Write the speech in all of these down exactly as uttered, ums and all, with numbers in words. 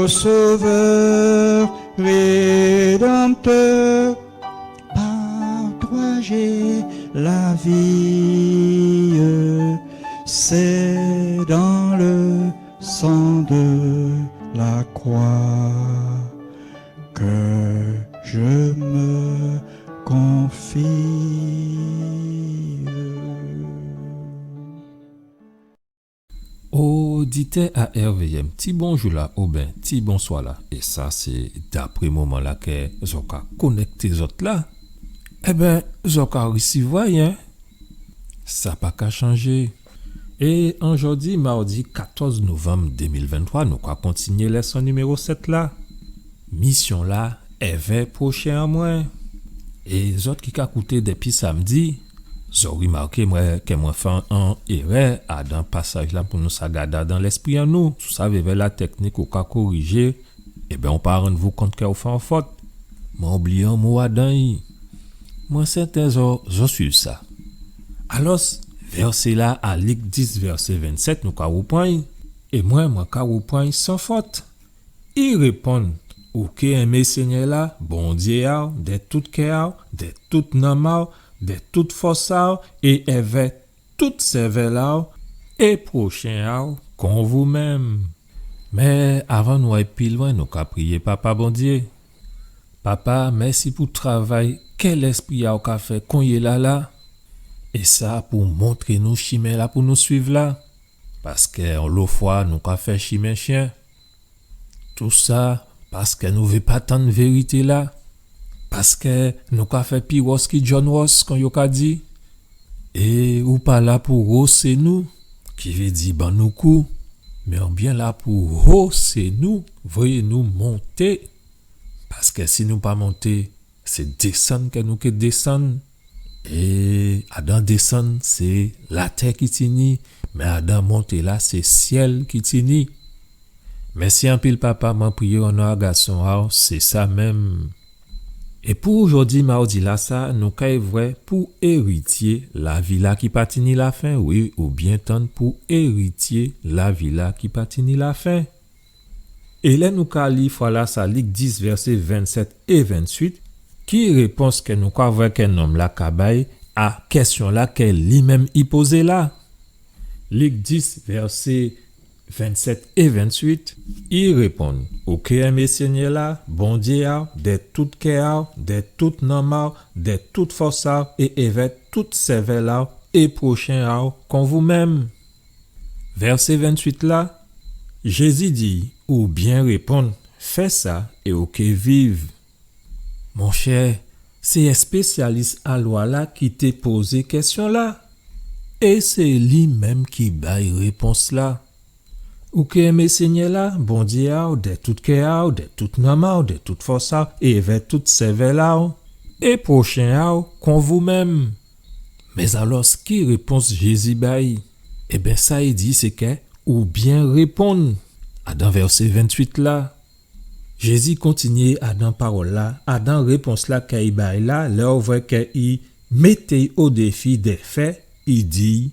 Sauveur, Rédempteur, par toi j'ai la vie. C'est dans le sang de la croix que je me confie. Oditè a R V M, ti bonjou la oben ti bonswa la, é sa sé dapré moman la kè zò ka konèkté zòt la, ében, zò ka risivwa, en. Sa pa ka chanjé. É an jòdi, mawdi katòz novanm dé mil venntwa, nou ka kontinyé lèson niméwo sèt la. Misyon la, èvè pwochen an mwen. É zòt ki ka kouté dépi samdi, zò rimaké mwen kè mwen fè an érè adan pasaj la pou nou sa gadé adan lèspri an nou. Si ou sav èvè la tèknik ou ka korijé, ében, ou pa rann vou kont kè ou fè an fòt. Mwen oubliyé an mo adan i. Mwen sèten zò, zò suiv sa. Alòs, vèsé la a Lik dis, vèsé vennsèt, nou ka wouprann i. É mwen, mwen ka wouprann i san fòt. I réponn, ou ké enmé Sényè la, Bondyé a'w, dè tout kè a'w, dè tout nanm a'w, dè tout fòs a'w, é èvè tout sèvèl a'w, é pwochen a'w kon vou menm. Mé avan nou ay pi lwen, nou ka priyé Papa Bondyé. Papa, mèsi pou travay kè Lèspri a'w ka fè konyéla la, é sa pou montré nou chimen la pou nou suiv la, paskè onlo fwa nou ka fè chimen chyen. Tousa paskè nou vé pa tann vérité la, paskè nou ka fè pi wòs ki John Ross, kon yo ka di. É ou pa la pou wosé nou, ki vé di ban nou kou, mé ou byen la pou hosé nou, voyé nou monté. Paskè si nou pa monté, sé désann kè nou ké désann. É adan désann, sé latè ki tini, mé adan monté la, sé syèl ki tini. Mèsi anpil, Papa, mwen priyé o non a Gason a'w, sé sa menm. É pou jòdi mawdi la sa, nou kay vwè pou érityé lavi la ki pa tini lafen, wi, ou byen tann, pou érityé lavi la ki pa tini lafen. É lè nou ka li fwa la sa Lik dis, vèsé vennsèt é venntuit, ki répons kè nou ka vwè kè nonm la ka bay a kèsyon la kè li menm i pozé la? Lik dis, vèsé vennsèt é venntuit, i réponn, ou ké enmé Sényè la, Bondyé a'w, dè tout kè a'w, dè tout nanm a'w, dè tout fòs a'w, é èvè tout sèvèl a'w, é pwochen a'w kon vou menm. Vèsé venntuit la, Jézi di, ou byen réponn, fè sa é ou ké viv. Monchè, sé èspésyalis a lwa la ki té pozé kèsyon la, é sé li menm ki bay répons la. Ou ké enmé Sényè la, Bondyé a'w, dè tout kè a'w, dè tout nanm a'w, dè tout fòs a'w, é èvè tout sèvèl a'w, é pwochen a'w kon vou menm. Mé alòs, ki répons Jézi bay? Ében, sa i di, sé kè ou byen réponn. Adan vèsé venntuit la, Jézi kontinyé adan pawòl la, adan répons la kè i bay la, lè ou vwè kè i mété'y o défi dè fè, i di,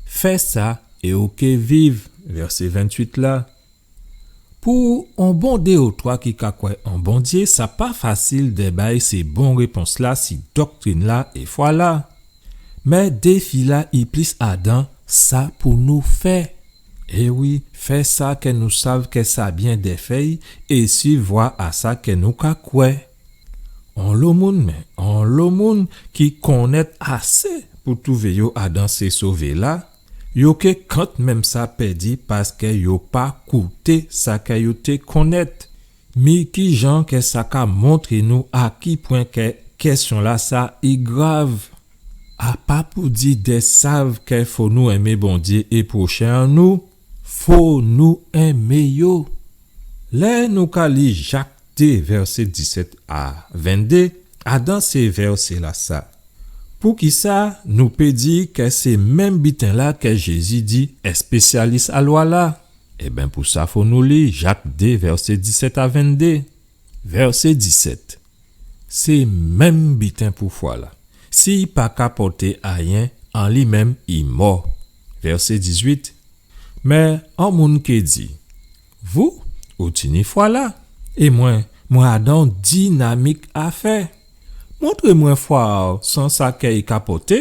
fè sa é ou ké viv, vèsé venntuit la. Pou on bon dé ou twa ki ka kwè an Bondyé, sa pa fasil dè bay sé bon répons la si doktrin la é fwa la. Mé défi la i plis adan sa pou nou fè. É wi, fè sa kè nou sav kè sa byen dè fè'y, é suiv vwa a sa kè nou ka kwè. Onlo moun, mé onlo moun ki konnèt asé pou twouvé yo adan sé sové la, yo ké kantmenm sa pèdi paskè yo pa kouté sa kè yo té konnèt. Mi kijan kè sa ka montré nou a ki pwen kè kèsyon la sa i grav. A pa pou di dè sav kè fò nou enmé Bondyé é pwochen an nou, fò nou enmé yo. Lè nou ka li Jak dé, vèsé disèt a venndé, adan sé vèsé la sa. Poukisa nou pé di kè sé menm biten la kè Jézi di èspésyalis a lwa la? Ében, pou sa, fò nou li Jak dé, vèsé disèt a venndé. Vèsé disèt. Sé menm biten pou fwa la. Si i pa ka pòté ayen, an li menm i mò. Vèsé dizuit. Mé on moun ké di, vou, Ou tini fwa-la. É mwen, mwen adan on dinamik afè. Montré mwen fwa a'w san sa kè i ka pòté.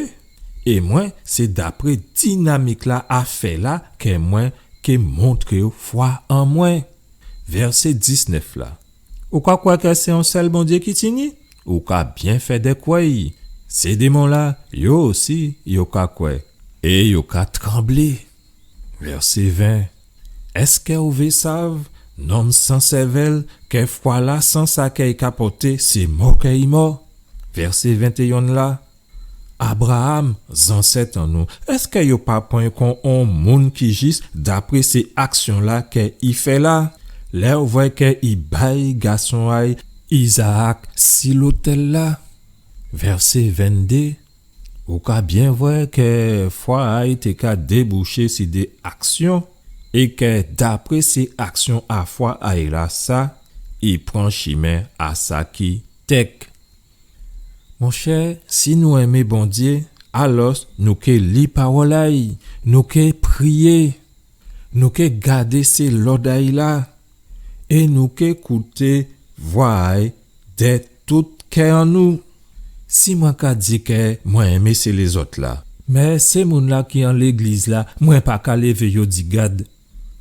É mwen, sé dapré dinamik-la afè-la kè mwen ké montré'w fwa an mwen. Vèsé diznèf la. Ou ka kwè kè sé on sèl Bondyé ki tini? Ou ka byen fè dè kwè'y. Sé démon-la, yo osi, yo ka kwè. É yo ka tranblé. Vèsé ven. Èskè ou vé sav, nonm san sèvèl, kè fwa-la san sa kè i ka pòté, sé mò kè i mò? Vèsé ventéyon la. Abraam, zansèt an nou, èskè yo pa pran'y kon on moun ki jis dapré sé aksyon-la kè i fè la? Lè ou vwè kè i bay gason a'y Izaak si lotèl-la. Vèsé venndé. Ou ka byen vwè kè fwa a'y té ka débouché si dé aksyon, é kè dapré sé aksyon a fwa a'y lasa, i pran chimen a sa ki tèk. Monchè, si nou enmé Bondyé, alò nou ké li pawòl a'y, nou ké priyé, nou ké gadé sé lòd a'y la, é nou ké kouté vwa a'y dè tout kè an nou. Si mwen ka di kè mwen enmé sé lézòt-la, mé sé moun-la ki an légliz-la, mwen pa ka lévé yo di gad.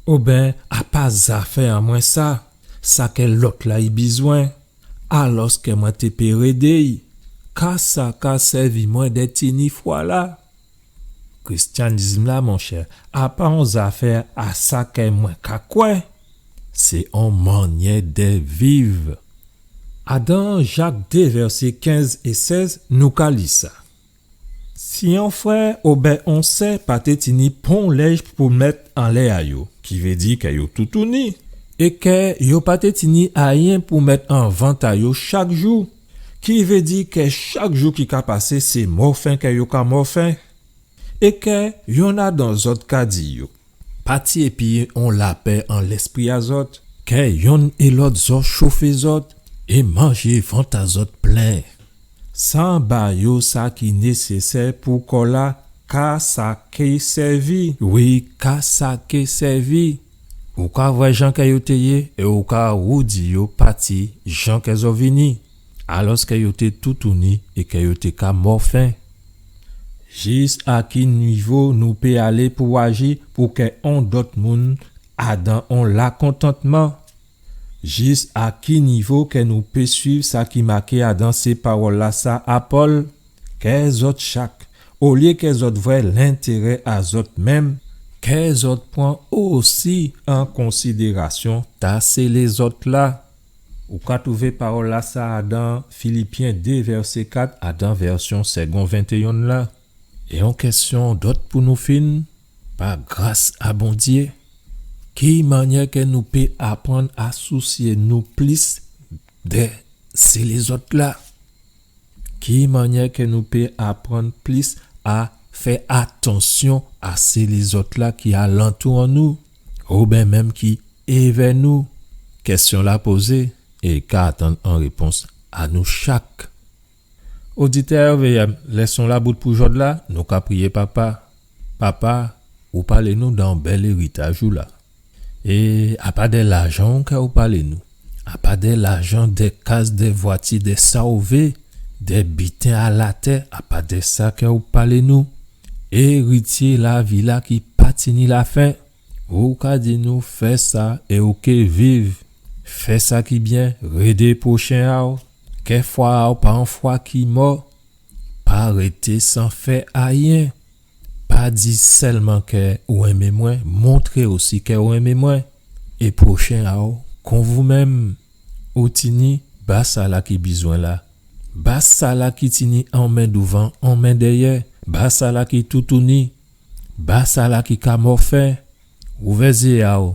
Oben, a pa zafè an mwen sa, sa kè lòt-la i bizwen. Alòskè mwen té pé rédé'y, ka sa ka sèvi mwen dè tini fwa-la? Kristyanism-la, monchè, a pa on zafè a sa kè mwen ka kwè. Sé on mannyè dè viv. Adan Jak dé, vèsé kenz é sèz, nou ka li sa. Si on frè oben on sè pa té tini pon lenj pou mèt anlè a yo, ki vé di kè yo toutouni, é kè yo pa té tini ayen pou mèt an vant a yo chak jou, ki vé di kè chak jou ki ka pasé sé mò fen kè yo ka mò fen, é kè yonn adan zòt ka di yo, pati épi on lapè an lèspri a zòt, kè yonn é lòt zòt chofé zòt, é manjé vant a zòt plen. San ba yo sa ki nésésè pou kò-la, ka sa ké sèvi? Wi, ka sa ké sèvi? Ou ka vwè jan kè yo té yé, é ou ka woudi yo pati jan kè zò vini, alòskè yo té toutouni é kè yo té ka mò fen. Jis a ki nivo nou pé alé pou aji pou kè on dòt moun adan on lakontantman? Jis a ki nivo kè nou pé suiv sa ki maké adan sé pawòl-lasa a Pòl? Kè zòt chak, olyé kè zòt vwè lentérè a zòt menm, kè zòt pran osi an konsidérasyon ta sé lézòt-la. Ou ka twouvé pawòl-lasa adan Filipyen dé vèsé kat, adan vèsyon Segond ventéyon la. É on kèsyon dòt pou nou fin, pa gras a Bondyé, ki mannyè kè nou pé aprann a sousyé nou plis dè sé lézòt-la? Ki mannyè kè nou pé aprann plis a fè atansyon a sé lézòt-la ki alantou an nou, oben menm ki évè nou? Kèsyon-la pozé é ka atann an répons a nou chak. Oditè R V M, lèson-la bout pou jòdla, nou ka priyé Papa. Papa, ou palé nou dan bèl éritaj ou la. É a pa dè lajan kè ou palé nou. A pa dè lajan, dè kaz, dè vwati, dè sa ou vé, dè biten a latè, a pa dè sa kè ou palé nou. Érityé lavi-la ki pa tini lafen. Ou ka di nou fè sa é ou ké viv. Fè sa ki byen, rédé pwochen a'w. Kè fwa a'w pa on fwa ki mò. Pa rété san fè ayen. Pa di sèlman kè ou enmé mwen, montré osi kè ou enmé mwen. É pwochen a'w kon vou menm. Ou tini, ba sala ki bizwen la. Ba sala ki tini on men douvan, on men dèyè. Ba sala ki toutouni. Ba sala ki ka mò fen. Ouvè zyé a'w.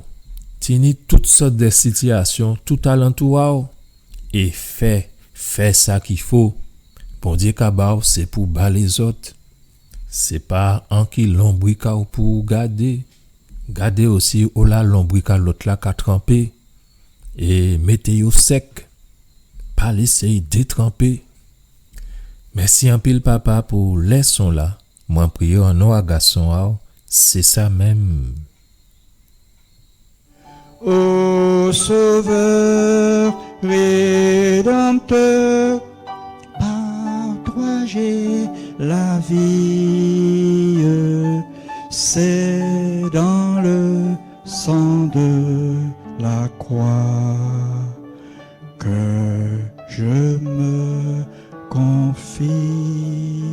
Tini tout sòt dè sitiyasyon tout alantou a'w. É fè, fè sa ki fo. Bondyé ka ba'w, sé pou ba lézòt. Sé pa anki lonbrik a'w pou ou gadé. Gadé osi ola lonbrik a lòt-la ka tranpé. É mété yo sèk. Pa lésé'y détranpé. Mèsi anpil, Papa, pou lèson-la. Mwen priyé an non a Gason a'w, sé sa menm. Ou Sauveur, Rédempteur, par toi j'ai la vie, c'est dans le sang de la croix que je me confie.